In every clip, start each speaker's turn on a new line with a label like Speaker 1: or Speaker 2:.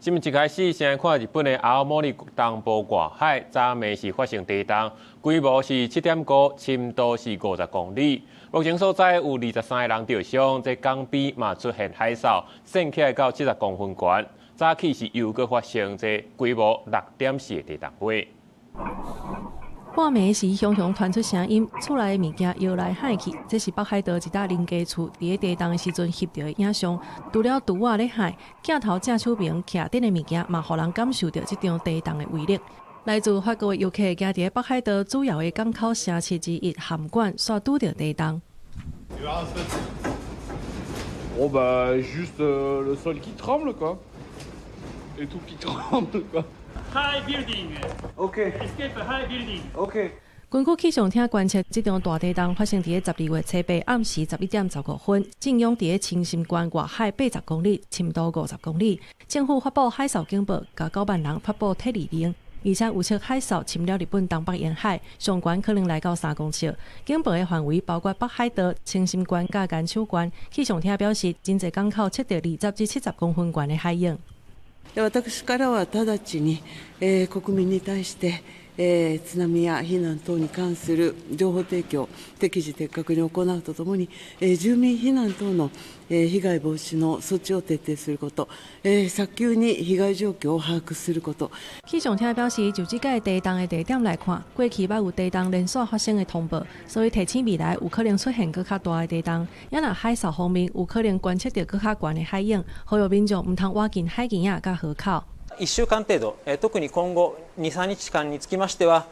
Speaker 1: 新聞一開始，先來看日本的青森東部外海，昨暝是發生地動，規模是7.5，深度是50公里。目前所在有23個人著傷，這港邊嘛出現海嘯，掀起來到70公分懸。早起是又閣發生這規模6.4的地動波。
Speaker 2: 半暝時，雄雄傳出聲音，厝內的物件搖來晃去。這是北海道一搭人家厝佇咧地動的時陣翕著的影像。除了櫥仔咧晃，鏡頭正手邊徛頂的物件嘛，予人感受著這場地動的威力。來自法國的遊客行佇咧北海道主要的港口城市之一函館，煞拄著地動。
Speaker 3: Oh bah juste le sol qui tremble quoi. Et tout qui tremble quoi.
Speaker 4: High building.
Speaker 3: Ok.
Speaker 4: Escape high building.
Speaker 3: Ok.
Speaker 2: 根據氣象廳觀測，這場大地動發生佇咧12月初八暗時11點15分，震央佇咧青森縣外海80公里，深度50公里。政府發布海嘯警報，共9萬人發布撤離令，而且預測海嘯侵了日本東北沿海，上懸可能來到3公尺。警報的範圍包括北海道、青森縣佮岩手縣。氣象廳表示，真濟港口測著20至70公分懸的海湧。
Speaker 5: 私からは直ちに、国民に対して、津波や避難等に関する情報提供を適時的確に行うとともに、住民避難等の被害防止の措置を徹底すること、早急に被害状況を把握すること。
Speaker 2: 氣象廳表示，就這擺地動的地點來看，過去捌有地動連續發生的通報，所以提醒未來有可能出現閣較大的地動。也若海嘯方面有可能觀測著閣較懸的海湧，呼籲民眾毋通倚近海墘仔佮河口。
Speaker 6: 1週間程度、特に今後2、3日間につきましては、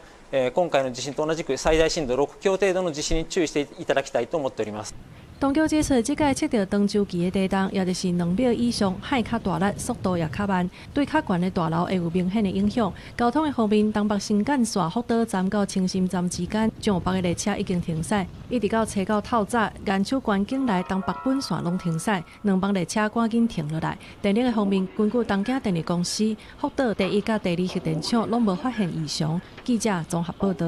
Speaker 6: 今回の地震と同じく最大震度6強程度の地震に注意していただきたいと思っております。
Speaker 2: 當局指出，這擺測著長週期的地動，也就是2秒以上，晃較大力，速度也較慢，對較懸的大樓會有明顯的影響。交通的方面，東北新幹線福島站到青森站之間，上北的列車已經停駛，一直到初到透早，岩手縣境內東北本線攏停駛，兩班列車趕緊停落來。電力的方面，根據東京電力公司，福島第一佮第二核電廠攏無發現異常。記者綜合報道。